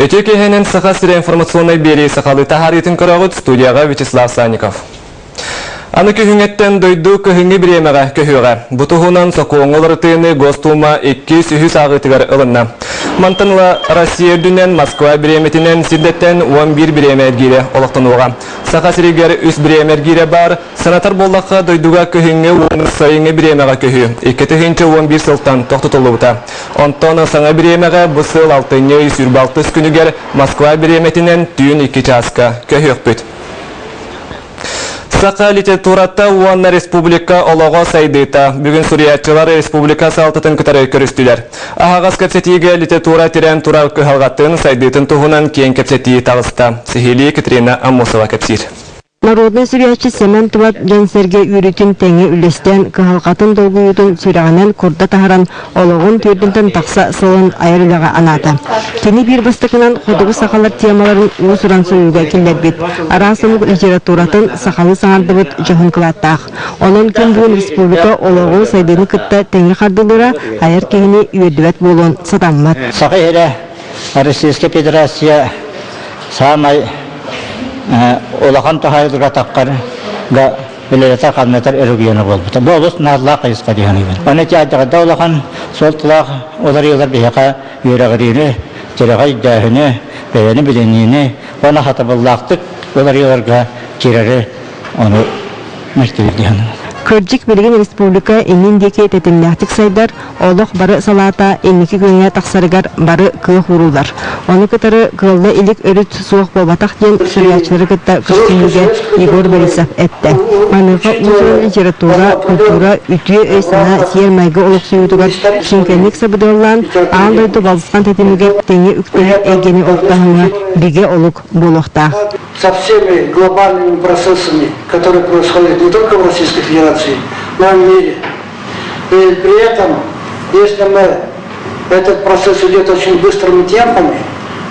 Үтүө киэһэнэн Саха сирэ информационнай биэрии сахалыы таһаарыытын көрөҕүт студияҕа Вячеслав Санников. Аны күһүҥҥэттэн дойду кыһыҥҥы бириэмэҕэ көһүөҕэ. Бу туһунан сокуоҥҥа уларытыыны Госдума 203 ааҕыытыгар ылынна. Мантан ыла Россия үрдүнэн Москва бириэмэтинэн сирдэттэн 11 бириэмэ эргиирэ олохтонуоҕа. Саха сиригэр үс бириэмэ эргиирэ баар. Санатар буоллахха, дойдуга кыһыҥҥы уонна сайыҥҥы бириэмэҕэ көһүү 2011 сылтан тохтотуллубута. Онтон саҥа бириэмэҕэ бу сыл алтынньы ый 26 күнүгэр Москва бириэмэтинэн түүн 2 чааска көһүөхпүт. Саха литературата уонна республика олоҕо сайдыыта. Бүгүн суруйааччылар республика салалтатын кытары көрүстүлэр. Аһаҕас кэпсэтиигэ литература тирээн турар кыһалҕатын, сайдыытын туһунан киэҥ кэпсэтии таҕыста. Сиһилии Катерина Аммосова кэпсиир. Народнай суруйааччы Сэмэн Тубат дьон-сэргэ үөрүүтүн тэҥэ үллэстэн, кыһалҕатын долгуйуутун сүрэҕинэн курда таһаран, олоҕун түөрдүнтэн тахса сылын айар үлэҕэ анаата. Кини биир бастакынан хотугу сахалар темаларын уус-уран суруйууга киллэрбит, араас омук литературатын сахалыы саҥардыбыт дьоһун кылааттаах. Онон күн бүгүн республика олоҕу сайдыыны кытта тэҥҥэ хардыылыыра айар киһини үөрдүбэт буолуон сатаммат. Саха сирэ Российскай Федерация саамай улахан туһаайылыга таххарга үлэлэтэр-хамнатар эрэгийиэнэ буолбута. Бу олус наадалаах хайысха дии саныыбын. Аны театрга улахан суолталаах уларыйыылар биһиэхэ үөрэҕириини, тирэҕи өйдөөһүнү, бэйэни билиниини уонна хатабыллаахтык уларыйыыларга киирэри ону мэлтиир дии саныыбын. Кырдьык, билигин республика иннин диэки тэтимнээхтик сайдар, олох бары салаата инники күөҥҥэ тахсарыгар бары кыах ууруллар. Ону кытары кыалла илик өрүт суох буолбатах диэн суруйааччылары кытта көрсүһүүгэ Егор Борисов эттэ. Маныаха уус-уран литература, культура, үтүө өй-санаа, сиэр-майгы олохсуйуутугар сүҥкэнник сабыдыаллаан, аан дойду балысхан тэтимигэр тэҥи үктэнэр эйгэни олохтооһуҥҥа бигэ олук буолуохтаах. Со всеми глобальными процессами, которые происходят не только в Российской Федерации, но и в мире. И при этом, если мы этот процесс идет очень быстрыми темпами,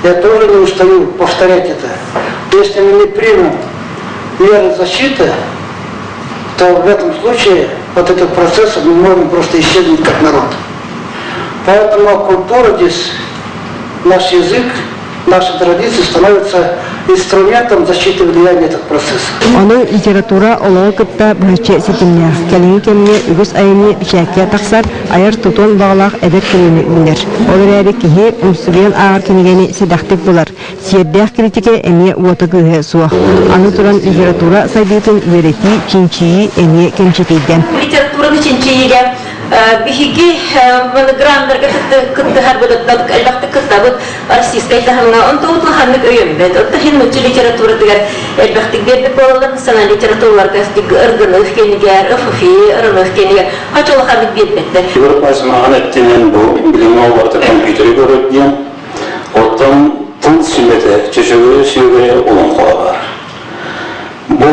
я тоже не устаю повторять это. Если мы не примем меры защиты, то в этом случае вот этот процесс мы можем просто исчезнуть как народ. Поэтому культура здесь, наш язык, наши традиции становятся инструментом защиты влияния этих процессов. Ону литература олоҕу кытта быһаччы ситимнээх. Кэлиҥҥи кэмҥэ үгүс айымньы бэчээккэ тахсар, айар тутуон баҕалаах эдэр көлүөнэ үүнэр. Ол эрээри киһи умсугуйан ааҕар кинигэни сэдэхтик булар. Сиэрдээх критикэ эмиэ уота-күүһэ суох. Аны туран литература сайдыытын үөрэтии, чинчийии эмиэ кэмчитийдэ. Литератураны чинчийиигэ биһиги граннарга кыттыһарбыт, элбэхтик кыттабыт российскай таһымҥа. Онтон улаханнык өйөммөт. Оттон иһин нуучча литературатыгар элбэхтик биэрбит буолаллар. Сана литератураларга ыргыныых кэнигэр, ФФИ, ырыныах кэнигэр хача улаханнык биэрбэттэр. Егор эттинэн бу билиҥҥи олбарта компьютери көрөр диэн, оттон тыл сүмэтэ, чөчөгөйө сүөгэйэ олоҥхо баар. Бу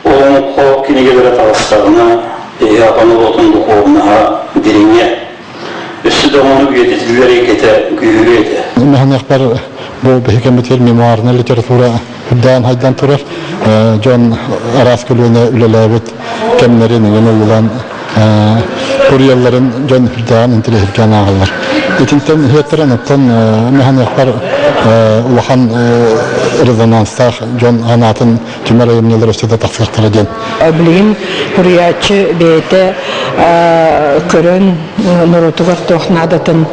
Олоҥхо кинигэлэрэ таҕыстаҕына, эһи аҕа норуотун духуобунаһа дириҥэ, өссө да ону үйэтитиллэр эйгэтэ күүһүрүө этэ. Мэһэнэхпэр бу биһиги кэммитигэр мемуарнай литература үрдээн хайдан турар. Дьон араас көлүөнэ үлэлээбит кэмнэрин эҥин ыллылан суруйалларын дьон үрдээн интэриэһиргээн ааҕаллар. Итинтэн иһиэттэрэн оттон мэһэнэхпэр улахан резонанстаах дьон анаатын түмэр айымньылар өссө да тахсыахтара диэн. Билигин суруйааччы бэйэтэ көрөн норуотугар туох наадатын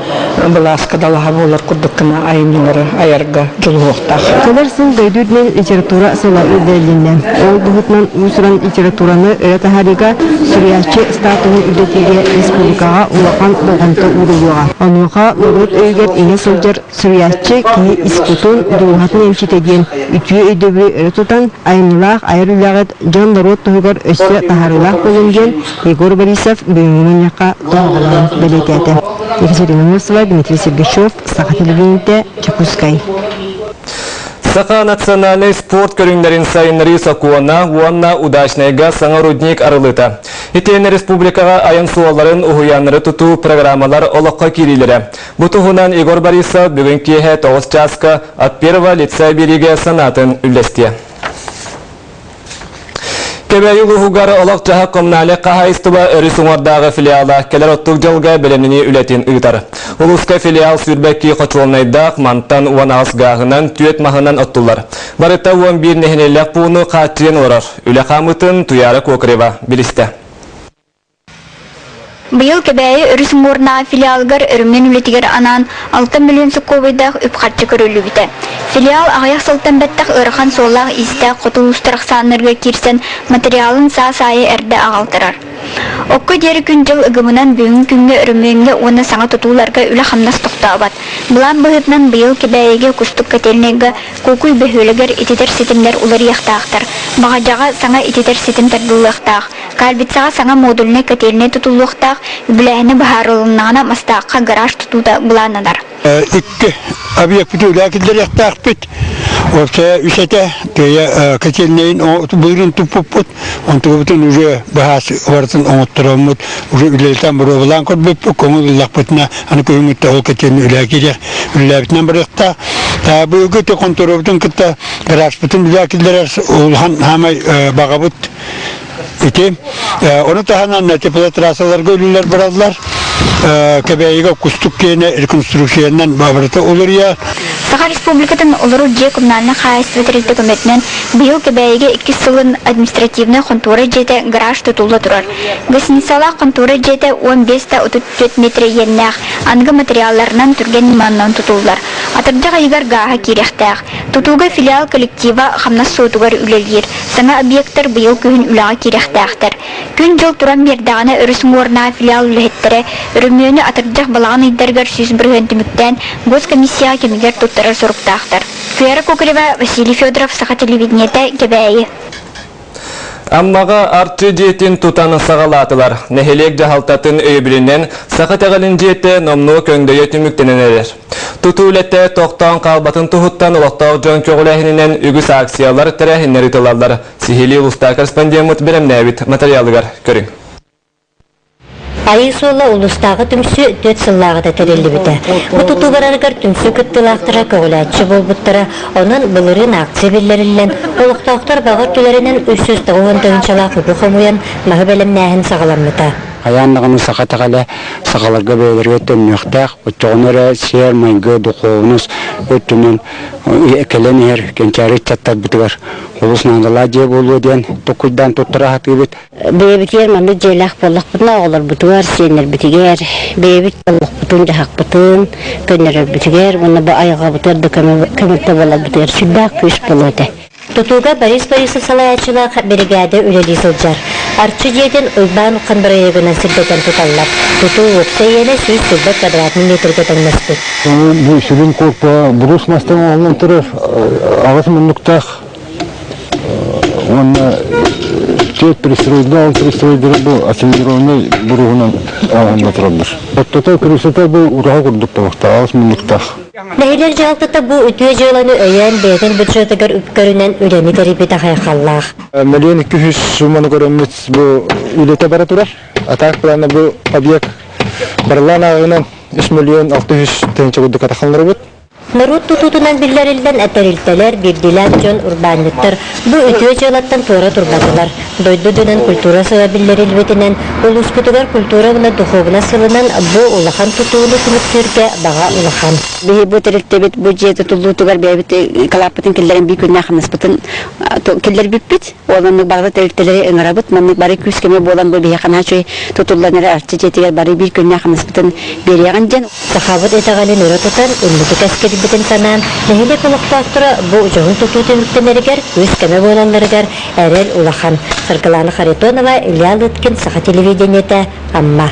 былааска далаһа буолар курдук гына айымньылары айарга дьулуһуохтаах. Кэлэр сыл дойду үрдүнэн литература сыла үлэлиннэ. Ол быһыытынан уус-уран литератураны өрө таһаарыыга суруйааччы статуһун үрдэтиигэ республикаҕа улахан болҕомто ууруллуоҕа. Онуоха норуот өйүгэр иҥэ сылдьар Суруйааччы киһи ис кутун, дууһатын эмчитэ диэн үтүө өйдөбүлү өрө тутан, айымньылаах айар үлэҕит дьон-норуот туһугар өссө таһаарыылаах буолун диэн Егор Борисов бүгүҥҥү мунньахха тоһоҕолоон бэлиэтээтэ. Екатерина Носова, Дмитрий Сергачев, Саха телевидениетэ, Дьокуускай. Саха национальнай спорт көрүҥнэрин сайыннарыы сокуона уонна Удачнайга саҥа рудник арылыыта. Итиэннэ республикаҕа айан суолларын, уһуйааннары тутуу программалар олоххо киириилэрэ. Бу туһунан Егор Борисов бүгүн киэһэ 9 чааска от первого лица биэриигэ санаатын үллэстиэ. Кэбээйи улууһугар олох-дьаһах коммунальнай хаһаайыстыба өрүс уҥуордааҕы филиала кэлэр оттук дьылга бэлэмнэнии үлэтин ыытар. Улууска филиал сүүрбэкки хочуолунайдаах, мантан 18 гааһынан, түөрт маһынан оттуллар. Барыта 11 нэһилиэлээх пууну хааччыйан олорор. Үлэ хаамыытын Туяра Кокарева билистэ. Быйыл Кэбээйи өрүс уҥуорунааҕы филиалыгар өрөмүөн үлэтигэр анаан 6 миллион сокуобайдаах үп-харчы көрүллүбүтэ. Филиал аҕыйах сылтан бэттэх ыарахан суоллаах-иистээх хоту улуустар ахсааннарыгар киирсэн материалын саас аайы эрдэ аҕалтарар. Окко диэри күн-дьыл ыгымынан бүгүҥҥү күҥҥэ өрөмүөҥҥэ уонна саҥа тутууларга үлэ-хамнас тохтообот. Былаан быһыытынан быйыл Кэбээйигэ Кустук котельнайга Куукуй бөһүөлэгэр ититэр ситимнэр уларыйыахтаахтар. Баҕадьаҕа саҥа ититэр ситим тардыллыахтаах. Кальвицаҕа саҥа модульнай котельнай тутуллуохтаах, үбүлээһинэ быһаарылыннаҕына Мастаахха гараж тутуута былааннанар. Икки объекпыты үлэ киллэриэхтээхпит. Вообще үс этэ тыйа котельнайын быырын туппуппут, онтубутун уже быһаас барытын оҥоттороммут, уже үлэлэтэн боруобалаан көрбүппүт, көҥүл ыллахпытына аны күһүҥҥүттэ ол котельнай үлэ киириэх үлэлээбитинэн барыахтаах. Быйылгы хонтуруобутун кытта гаражпытын үлэ киллэрэр улахан хаамай баҕабыт Ити ону таһынан теплотрассаларга үлэлэр бараллар. Кэбээйигэ кустук киэнэ реконструкциянан барыта уларыйар. Саха Республикатын олорор дьиэ коммунальнай хаһаайыстыба тэрилтэ көмөтүнэн быйыл Кэбээйигэ иккис сылын административнай хонтуора дьиэтэ гараж тутулла турар. Гостиницалаах хонтуора дьиэтэ 15 да 34 метр иэннээх, аныгы материалларынан түргэн ньыманан тутуллар. Атырдьах ыйыгар гааһа киириэхтээх. Тутууга филиал коллектива хамнас суотугар үлэлиир. Саҥа объектар быйыл күһүн үлэҕэ киириэхтээхтэр. Күн-дьыл туран биэрдэҕинэ өрүс уҥуорунааҕы филиал үлэһиттэрэ өрөмүөнү атырдьах балаҕан ыйдарыгар 100% түмүктээн госкомиссияҕа кэмигэр туттарар соруктаахтар. Вера Кокарева, Василий Федоров, Саха телевидениетэ, Кэбээйи. Аммаҕа Арчы дьиэтин тутан саҕалаатылар. Нэһилиэк дьаһалтатын өйөбүлүнэн Саха итэҕэлин дьиэтэ номнуо көҥдөйө түмүктэнэн эрэр. Тутуу үлэтэ тохтоон хаалбатын туһуттан олохтоох дьон көҕүлээһининэн үгүс акциялар, тэрээһиннэр ыытыллаллар. Сиһилии улуустаах корреспондеммыт бэлэмнээбит матырыйаалыгар көрүҥ. Айыы суола улуустааҕы түмсүү түөрт сыллааҕыта тэриллибитэ. Бу тутуу барарыгар түмсүү кыттыылаахтара көҕүлээччи буолбуттара. Онон былырыын акция биллэриллэн, олохтоохтор баҕа өттүлэринэн 390 тыһыынчалаах үбү хомуйан, маһы бэлэмнээһин саҕаламмыта. Хайаан даҕаны саха итэҕэлэ сахаларга бэйэлэригэр төннүөхтээх, оччоҕуна эрэ сиэр-майгы, духуобунас өттүнэн кэлэн иһэр кэнчээри ыччаттарбытыгар олус наадалаах дьиэ буолуо диэн толкуйдаан туттара сатыыбыт. Бэйэбитигэр маннык дьиэлээх буоллахпытына, оҕолорбутугар, сиэннэрбитигэр, бэйэбит олохпутун-дьаһахпытын көннөрөрбүтүгэр уонна бу айылҕабытыгар да көмөлтө буоларбытыгар сүрдээх күүс буолуо этэ. Тутууга Борис Борисов салайааччылаах биригээдэ үлэлии сылдьар. Арчы дьиэтин Уйбаан Уххан бырайыагынан сирдэтэн туталлар. Тутуу уопсай иэнэ 140 квадратный метргэ тэҥнэспит. Бу сүрүн куорпа бурус мастан оҥоһуллан турар аҕыс муннуктаах Уонна түөрт пристройдаах, ол пристройдары бу асимилированнай буруһунан ааһынна тураллар. Оттото крысата бу ураһа курдук табахтаах, аҕыс муннуктаах. Нэһилиэк дьаһалтата бу үтүө дьыаланы өйөөн бэйэтин бюджетыгар үп көрүнэн үлэни тэрийбит ахайхаллаах. Миллион икки жүз сумманы көрөммүт бу үлэтэ бара турар. А так плана бу объект барылаан ааҕынан 3 миллион 600 тыһыынча курдук атахалларыбыт. Норуот тутуутунан биллэриллэн тэрилтэлэр, биирдиилээн дьон, урбаанньыттар бу үтүө дьыалаттан туора турбатылар. Дойду үрдүнэн культура сыла биллэриллибитинэн, улууспутугар культура уонна духуобунас сылынан бу улахан тутууну түмүктүүргэ баҕа улахан. Биһи бу тэрилтэбит бу дьиэ тутуллуутугар бэйэбит кылааппытын киллэрэн биир күннээх хамнаспытын киллэрбиппит. Ол оннук бары тэрилтэлэри ыҥырабыт. Маннык бары күүс-көмө буолан бу биһиэхэ наһаа үчүгэй тутуллан эрэ Арчы дьиэтигэр бары биир күннээх хамнаспытын биэриэҕин диэн. Сахабыт итэҕэлин өрө тутан, инники кэскилбитин санаан, нэһилиэк олохтоохторо бу дьоһун тутуу түмүктэнэригэр күүс-көмө буолалларыгар эрэл улахан. Саргылаана Харитонова, Илья Лыткин, Саха телевидениетэ, Амма.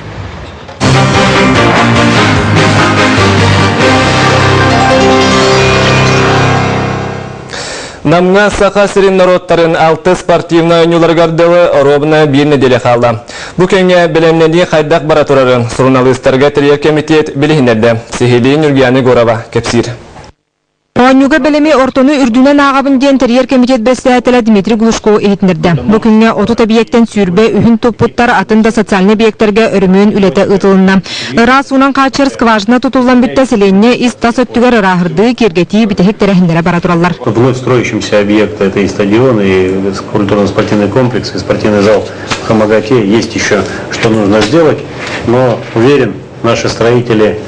Намҥа Саха сирин норуоттарын алты спортивнай оонньууларыгар дылы оруобуна биир нэдиэлэ хаалла. Бу кэмҥэ бэлэмнэнии хайдах бара турарын суруналыыстарга тэрийэр кэмитиэт билиһиннэрдэ. Сиһилии Ньургуяна Егорова кэпсиир. Оонньууга бэлэми ортону үрдүнэн ааҕабын диэн тэрийэр кэмитиэт бэрэссэдээтэлэ Дмитрий Глушко иһитиннэрдэ. Бу күҥҥэ 30 эбийиэктэн 23-үн туппуттар, атын да социальнай эбийиэктэргэ өрөмүөн үлэтэ ыытылынна. Ыраас уунан хааччыйар скважина тутуллан бүттэ, сэлиэнньэ ис-тас өттүгэр ырааһырдыы, киэргэтии бүтэһик тэрээһиннэрэ бара тураллар. Вновь строящимся объекты это и стадион, и культурно-спортивный комплекс, и спортивный зал в Хамагате. Есть еще что нужно сделать, но уверен, наши строители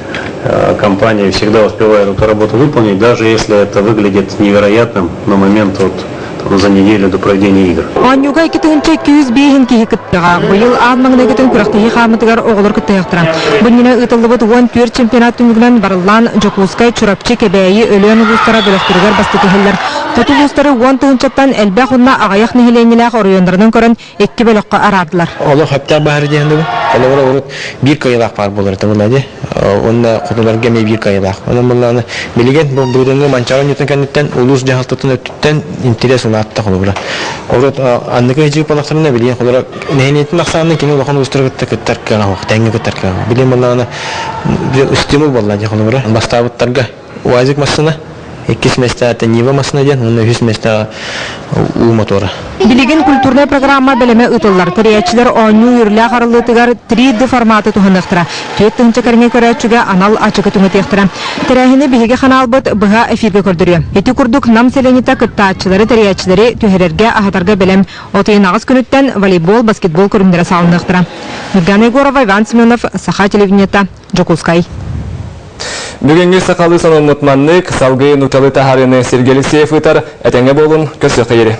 компании всегда успевают эту работу выполнить, даже если это выглядит невероятным на момент вот, там, за неделю до проведения игр. Оонньууга 2205 киһи кыттыаҕа. Быйыл аан маҥнайгытын күрэхтэһии хаамытыгар оҕолор кыттыахтара. Бу иннинэ ыытыллыбыт 14 чемпионат түмүгүнэн барыллаан Дьокуускай, Чурапчы, Кэбээйи, Өлөөн улуустара бөлөхтөрүгэр бастакы иһэллэр. Хоту улуустары уон тыһыынчаттан элбэх уонна аҕыйах нэһилиэнньэлээх оройуоннарынан көрөн икки бөлөххө араардылар. Олох сөптөөх баһары диэн дыбы. Холобура урут биир кыайыылаах баар буолар этэ буолла Уонна хотуларга эмиэ биир кыайыылаах. Онон буллааны билигин бу былырыыҥҥы Манчаары оонньуутун кэнниттэн улуус дьаһалтатын өттүттэн интэриэс улаатта холобура. Урут анныгы дьиэ балахтарына билигин холобура нэһилиэнньэтин ахсаанын кини улахан улуустары кытта кыттар кыаҕа суох, тэҥҥэ кыттар кыаҕа. Билигин буллааны стимул буолла дии холобура. Бастаабыттарга УАЗик массыына, иккис миэстэҕэ Нива массыына диэн уонна үһүс миэстэҕэ уу мотуора. Билигин культурнай программа бэлэмэ ыытыллар. Тэрийээччилэр оонньуу үөрүүлээх арыллыытыгар 3D форматы туһаныахтара. 4 тыһыынча кэриҥэ көрөөччүгэ анал ачыкы түҥэтиэхтэрэ. Тэрээһини биһиги ханаалбыт быһа эфиргэ көрдөрүө. Ити курдук Нам сэлиэнньэтэ кыттааччылары, тэрийээччилэри түһэрэргэ, аһатарга бэлэм. От ыйын аҕыс күнүттэн волейбол, баскетбол көрүҥнэрэ саҕаланыахтара. Нургана Егорова, Иван Семенов, Саха телевидениета, Дьокуускай. Бүгүҥҥү сахалыы сонуммут маннык, салгыы нууччалыы таһаарыыны Сергей Алексеев ыытар, этэҥҥэ буолун, көрсүөххэ диэри.